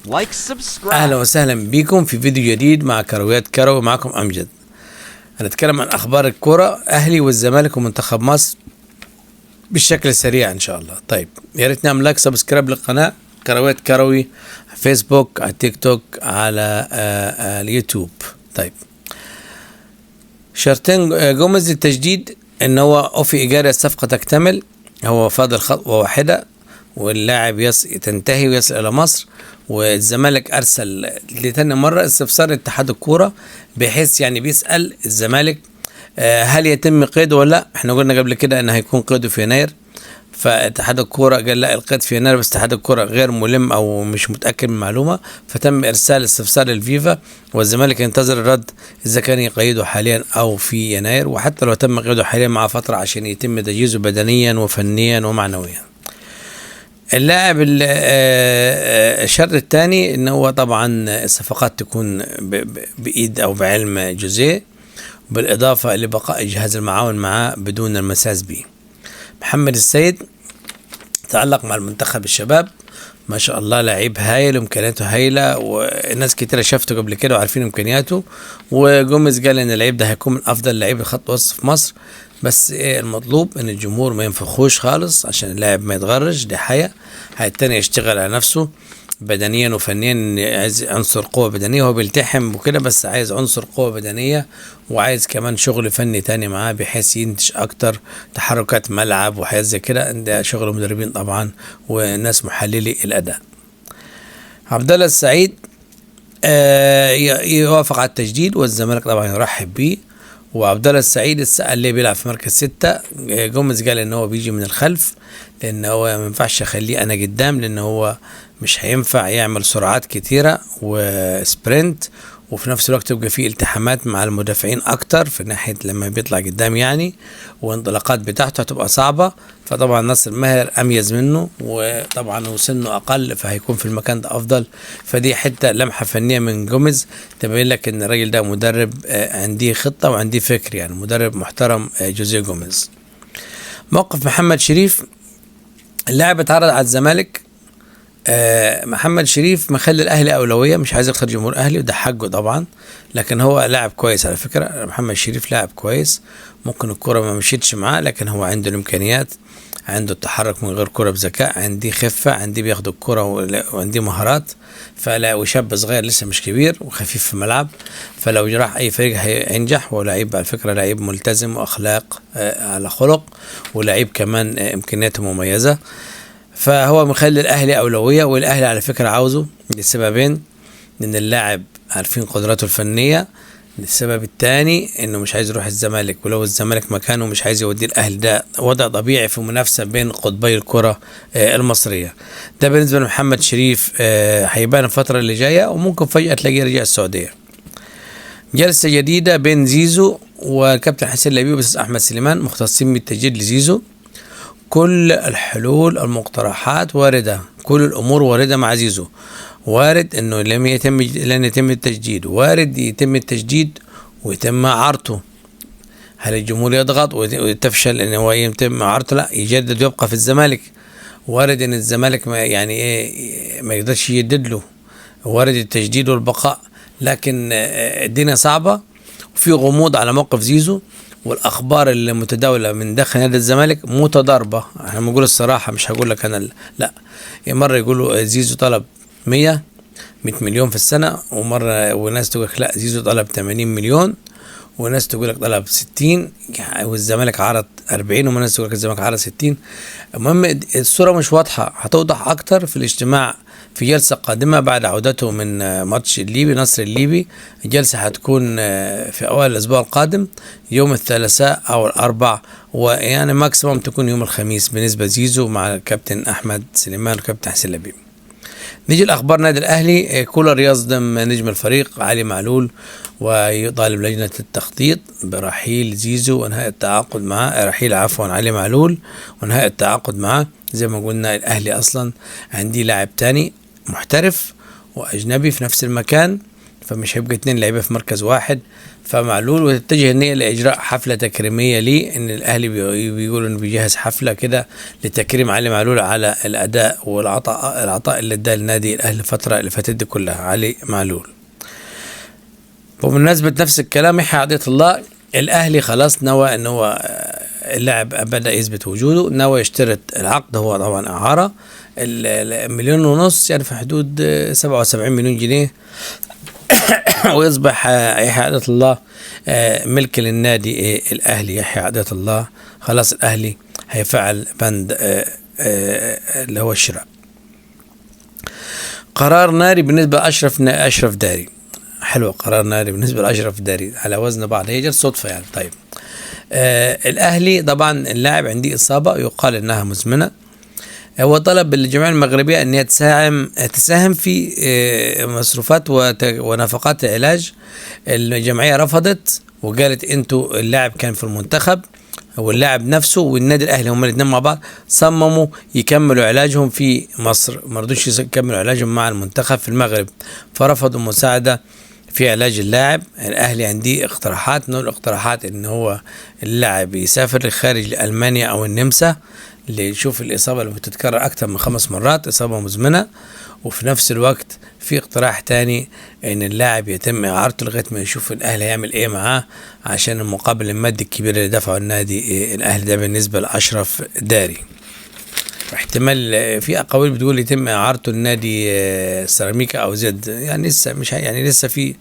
Like, subscribe. اهلا وسهلا بكم في فيديو جديد مع كرويات كروي. معكم امجد. هنتكلم عن اخبار الكرة، اهلي والزمالك ومنتخب مصر بالشكل السريع ان شاء الله. طيب يا ريت نعمل like subscribe للقناة كرويات كروي على فيسبوك، على تيك توك، على اليوتيوب. طيب شرطين جوميز للتجديد، ان هو اوفي ايجاري الصفقة تكتمل، هو فاضل خطوة واحدة واللاعب تنتهي ويصل الى مصر. والزمالك ارسل لتاني مرة استفسار اتحاد الكورة، بحيث يعني بيسال الزمالك هل يتم قيده ولا لا. احنا قلنا قبل كده ان هيكون قيده في يناير، فاتحاد الكورة قال لا القيد في يناير، بس اتحاد الكورة غير ملم او مش متاكد من المعلومة، فتم ارسال استفسار للفيفا، والزمالك ينتظر الرد اذا كان يقيده حاليا او في يناير، وحتى لو تم قيده حاليا مع فترة عشان يتم تجهيزه بدنيا وفنيا ومعنويا. اللاعب الشرط الثاني ان هو طبعا الصفقات تكون بايد او بعلم جوزيه، بالاضافة لبقاء الجهاز المعاون معاه بدون المساس به. محمد السيد تألق مع المنتخب الشباب، ما شاء الله لعيب هايل وامكانياته هايلة، وناس كتيرة شافته قبل كده وعارفين امكانياته. وجوميز قال ان اللعيب ده هيكون من افضل لعيب خط وسط في مصر، بس ايه المطلوب ان الجمهور ما ينفخوش خالص عشان اللاعب ما يتغرش، دي حياة. التاني يشتغل على نفسه بدنيا وفنيا، عايز عنصر قوة بدنية، هو بيلتحم وكده بس عايز عنصر قوة بدنية، وعايز كمان شغل فني تاني معاه بحيث ينتج أكتر تحركات ملعب وحاجات زي كده. ده شغل مدربين طبعا وناس محللي الأداء. عبد الله السعيد يوافق على التجديد والزمالك طبعا يرحب بيه. وعبد الله السعيد اتسأل ليه بيلعب في مركز 6، جوميز قال ان هو بيجي من الخلف، لان هو ما ينفعش اخليه انا قدام، لان هو مش هينفع يعمل سرعات كتيرة و sprint، وفي نفس الوقت يبقى فيه التحامات مع المدافعين اكتر في ناحية لما بيطلع قدام يعني، وانطلاقات بتاعته هتبقى صعبة. فطبعا ناصر ماهر اميز منه، وطبعا وسنة اقل فهيكون في المكان ده افضل. فدي حتة لمحة فنية من جوميز تبين لك ان الراجل ده مدرب عنده خطة وعنده فكر، يعني مدرب محترم جوزيه جوميز. موقف محمد شريف، اللاعب اتعرض على الزمالك. محمد شريف مخلي الاهلي اولوية، مش عايز يخسر جمهور اهلي وده حقه طبعا، لكن هو لاعب كويس على فكرة. محمد شريف لاعب كويس، ممكن الكره ما مشيتش معاه، لكن هو عنده الامكانيات، عنده التحرك من غير كره بذكاء، عندي خفه، عندي بياخد الكره وعندي مهارات. فلا وشاب صغير لسه مش كبير وخفيف في الملعب، فلو راح اي فريق هينجح. ولعيب على فكرة لعيب ملتزم واخلاق على خلق، ولعيب كمان امكانياته مميزة. فهو مخلي الاهلي اولوية، والاهلي على فكرة عاوزه لسببين، ان اللاعب عارفين قدراته الفنية، السبب الثاني انه مش عايز يروح الزمالك، ولو الزمالك مكانه مش عايز يوديه الاهلي. ده وضع طبيعي في منافسه بين قطبي الكره المصرية. ده بالنسبة لمحمد شريف هيبان الفترة اللي جاية، وممكن فجاة تلاقيه رجع السعودية. جلسه جديدة بين زيزو والكابتن حسين لبيب والاستاذ احمد سليمان، مختصين بالتجديد لزيزو. كل الحلول المقترحات واردة، كل الأمور واردة مع زيزو. وارد إنه لن يتم التجديد، وارد يتم التجديد ويتم إعارته. هل الجمهور يضغط وتفشل إن هو يتم إعارته؟ لا، يجدد ويبقى في الزمالك. وارد إن الزمالك ما يعني إيه ما يقدرش يجدد له، وارد التجديد والبقاء، لكن الدنيا صعبة وفي غموض على موقف زيزو. والاخبار اللي متداوله من داخل نادي الزمالك متضاربة، احنا بنقول الصراحة، مش هقول لك انا لا، مرة يقولوا زيزو طلب 100 مليون في السنة، ومرة وناس تقول لك لا زيزو طلب 80 مليون، وناس تقول لك طلب 60، والزمالك عرض 40، وناس تقول لك الزمالك عرض 60. المهم الصورة مش واضحة، هتوضح اكتر في الاجتماع في جلسة قادمة بعد عودته من ماتش الليبي نصر الليبي. الجلسة هتكون في أوائل الأسبوع القادم يوم الثلاثاء أو الأربع، ويعني ماكسيموم تكون يوم الخميس بالنسبة زيزو مع الكابتن أحمد سليمان والكابتن حسين لبيب. نيجي لأخبار نادي الأهلي. كولر يصدم نجم الفريق علي معلول ويطالب لجنة التخطيط برحيل زيزو وانهاء التعاقد معاه، رحيل عفوا علي معلول وانهاء التعاقد معاه. زي ما قلنا الأهلي أصلا عندي لاعب تاني محترف وأجنبي في نفس المكان، فمش هيبقى 2 لعيبة في مركز واحد. فمعلول وتتجه النية لاجراء حفلة تكريميه ليه، ان الاهلي بيقولوا انه بيجهز حفلة كده لتكريم علي معلول على الاداء والعطاء العطاء اللي اداه لنادي الاهلي الفترة اللي فاتت دي كلها علي معلول. وبمناسبة نفس الكلام يحيى عطية الله، الاهلي خلاص نوى ان هو اللاعب بدا يثبت وجوده، نوى يشترط العقد، هو طبعا اعاره 1.5 مليون يعني في حدود 77 مليون جنيه ويصبح يحيى عطية الله ملك للنادي الاهلي. يحيى عطية الله خلاص الاهلي هيفعل بند اللي هو الشراء. قرار ناري بالنسبة لاشرف داري، حلو قرار ناري بالنسبة لاشرف داري على وزن بعض، هي جت صدفة يعني. طيب الاهلي طبعا اللاعب عندي اصابه يقال انها مزمنة، هو طلب الجمعية المغربية ان هي تساهم في مصروفات ونفقات العلاج. الجمعية رفضت وقالت انتوا اللاعب كان في المنتخب، واللاعب نفسه والنادي الاهلي هم الاثنين مع بعض صمموا يكملوا علاجهم في مصر، ما رضوش يكملوا علاجهم مع المنتخب في المغرب، فرفضوا المساعدة في علاج اللاعب. الاهلي عندي اقتراحات، نقول اقتراحات ان هو اللاعب يسافر للخارج لالمانيا او النمسا ليشوف الاصابة اللي بتتكرر اكثر من 5 مرات، اصابه مزمنة. وفي نفس الوقت في اقتراح تاني ان اللاعب يتم اعارته لغاية ما يشوف الاهلي هيعمل ايه معاه عشان المقابل المادي الكبير اللي دفعه النادي الاهلي ده بالنسبة لاشرف داري. احتمال في اقاويل بتقول يتم اعارته لنادي سيراميكا او زد، يعني لسه مش يعني لسه في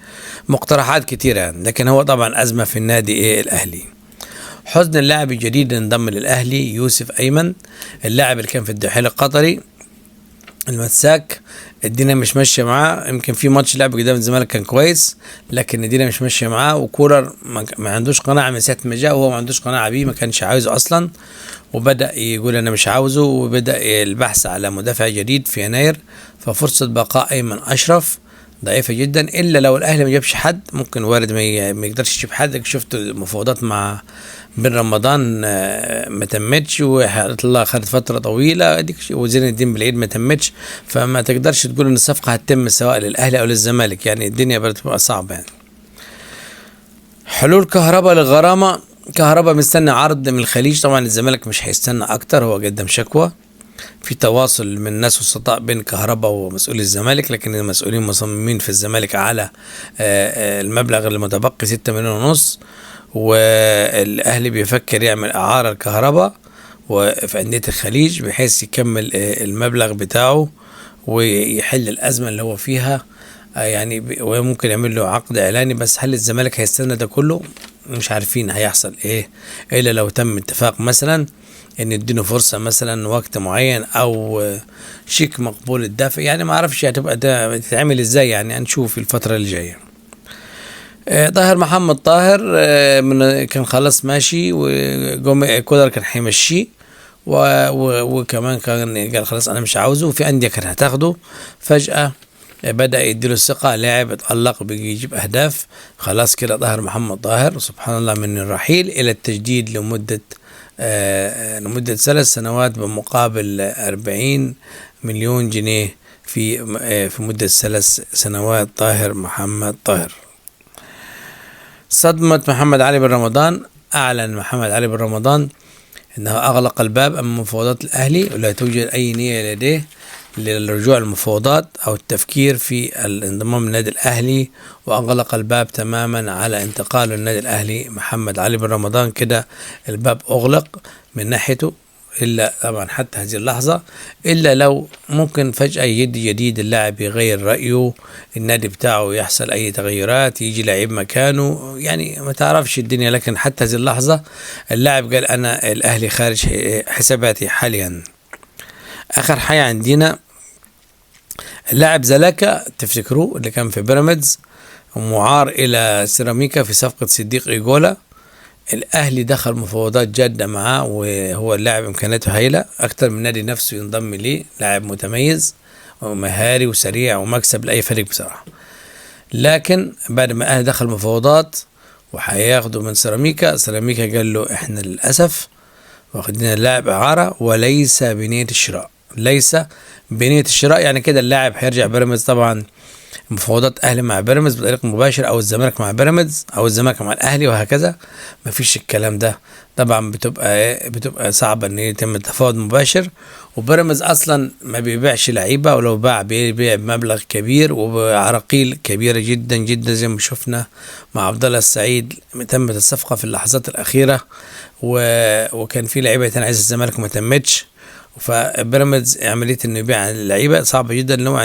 مقترحات كتيرة يعني، لكن هو طبعا ازمة في النادي الاهلي. حزن اللاعب الجديد اللي انضم للاهلي يوسف ايمن، اللاعب اللي كان في الدحيل القطري المساك، الدنيا مش ماشية معاه، يمكن في ماتش لعب قدام الزمالك كان كويس لكن الدنيا مش ماشية معاه، وكولر ما عندوش قناعة من ساعة ما جاء، وهو ما عندوش قناعة بيه، ما كانش عاوزه اصلا، وبدا يقول انا مش عاوزه، وبدا البحث على مدافع جديد في يناير. ففرصه بقاء ايمن اشرف ضعيفة جدا، الا لو الاهلي ما جابش حد، ممكن وارد ما يقدرش يجيب حد. شفت المفاوضات مع بن رمضان ما تمتش، وحياة الله خدت فترة طويلة، اديك وزين الدين بالعيد ما تمتش، فما تقدرش تقول ان الصفقة هتتم سواء للاهلي او للزمالك، يعني الدنيا بتبقى صعبة يعني. حلول كهرباء للغرامه، كهرباء مستني عرض من الخليج، طبعا الزمالك مش هيستنى اكتر، هو قدم شكوى، في تواصل من الناس والسطاء بين كهرباء ومسؤولي الزمالك، لكن المسؤولين مصممين في الزمالك على المبلغ المتبقي 6.5 مليون، والاهلي بيفكر يعمل اعاره لكهرباء وفي اندية الخليج بحيث يكمل المبلغ بتاعه ويحل الازمة اللي هو فيها يعني، وممكن يعمل له عقد اعلاني. بس هل الزمالك هيستنى ده كله؟ مش عارفين هيحصل ايه، الا لو تم اتفاق مثلا ان يديله فرصة مثلا وقت معين او شيك مقبول الدفع، يعني ما اعرفش هتبقى ده تتعمل ازاي، يعني هنشوف الفترة اللي جاية. طاهر محمد طاهر من كان خلاص ماشي، وكولر كان هيمشيه، وكمان كان قال خلاص انا مش عاوزه، وفي اندية كانت هتاخده، فجاة بدأ يديله الثقة، لاعب اتألق بيجيب أهداف، خلاص كده طاهر محمد طاهر سبحان الله من الرحيل إلى التجديد لمدة 3 سنوات بمقابل 40 مليون جنيه في مدة 3 سنوات. طاهر محمد طاهر. صدمة محمد علي بن رمضان، أعلن محمد علي بن رمضان أنه أغلق الباب أمام مفاوضات الأهلي، ولا توجد أي نية لديه للرجوع للمفاوضات أو التفكير في الانضمام للنادي الأهلي، وأغلق الباب تماما على انتقاله للنادي الأهلي محمد علي بن رمضان. كده الباب أغلق من ناحيته، إلا طبعا حتى هذه اللحظة، إلا لو ممكن فجأة يدي جديد اللاعب يغير رأيه، النادي بتاعه يحصل أي تغيرات، يجي لعيب مكانه، يعني ما تعرفش الدنيا، لكن حتى هذه اللحظة اللاعب قال أنا الأهلي خارج حساباتي حاليا. آخر حاجة عندنا اللاعب زلاكا، تفتكروه اللي كان في بيراميدز ومعار إلى سيراميكا في صفقة صديق إيجولا، الأهلي دخل مفاوضات جادة معاه، وهو اللاعب إمكانياته هايلة، أكتر من نادي نفسه ينضم ليه، لاعب متميز ومهاري وسريع ومكسب لأي فريق بصراحة. لكن بعد ما الأهلي دخل مفاوضات وهياخده من سيراميكا، سيراميكا قال له إحنا للأسف واخدين اللاعب إعارة وليس بنية الشراء، ليس بنيه الشراء. يعني كده اللاعب هيرجع بيراميدز طبعا، مفاوضات اهلي مع بيراميدز بطريق مباشر، او الزمالك مع بيراميدز، او الزمالك مع الاهلي وهكذا. مفيش الكلام ده طبعا، بتبقى صعبة ان يتم التفاوض مباشر. وبيراميدز اصلا ما بيبيعش لعيبه، ولو باع بيبيع بمبلغ كبير وبعراقيل كبيرة جدا جدا، زي ما شفنا مع عبد الله السعيد تمت الصفقة في اللحظات الاخيرة، وكان في لعيبة تانية عايز الزمالك وما تمتش. فبيراميدز عملية انه يبيع اللعيبة صعبة جدا، لان هو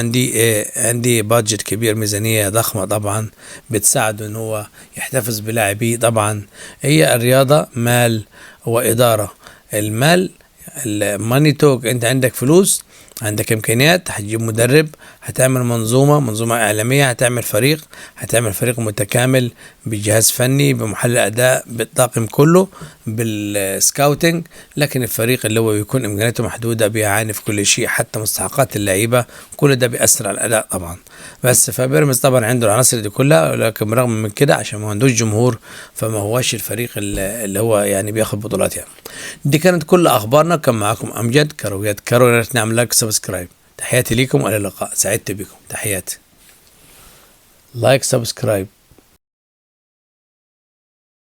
عندي budget كبير، ميزانية ضخمة طبعا بتساعده ان هو يحتفظ بلاعبيه. طبعا هي الرياضة مال واداره، المال ال money talk. انت عندك فلوس، عندك امكانيات، هتجيب مدرب، هتعمل منظومة اعلامية، هتعمل فريق، هتعمل فريق متكامل بجهاز فني، بمحلل اداء، بالطاقم كله، بال scouting. لكن الفريق اللي هو بيكون امكانياته محدودة بيعاني في كل شيء، حتى مستحقات اللعيبة، كل ده بيأثر على الاداء طبعا. بس فبيراميدز طبعا عنده العناصر دي كلها، ولكن برغم من كده عشان ما عندوش جمهور فما هواش الفريق اللي هو يعني بياخد بطولات يعني. دي كانت كل اخبارنا، كان معاكم امجد كرويات كارو. يا ريت نعمل like subscribe. تحياتي ليكم والى اللقاء، سعدت بكم، تحياتي. like subscribe.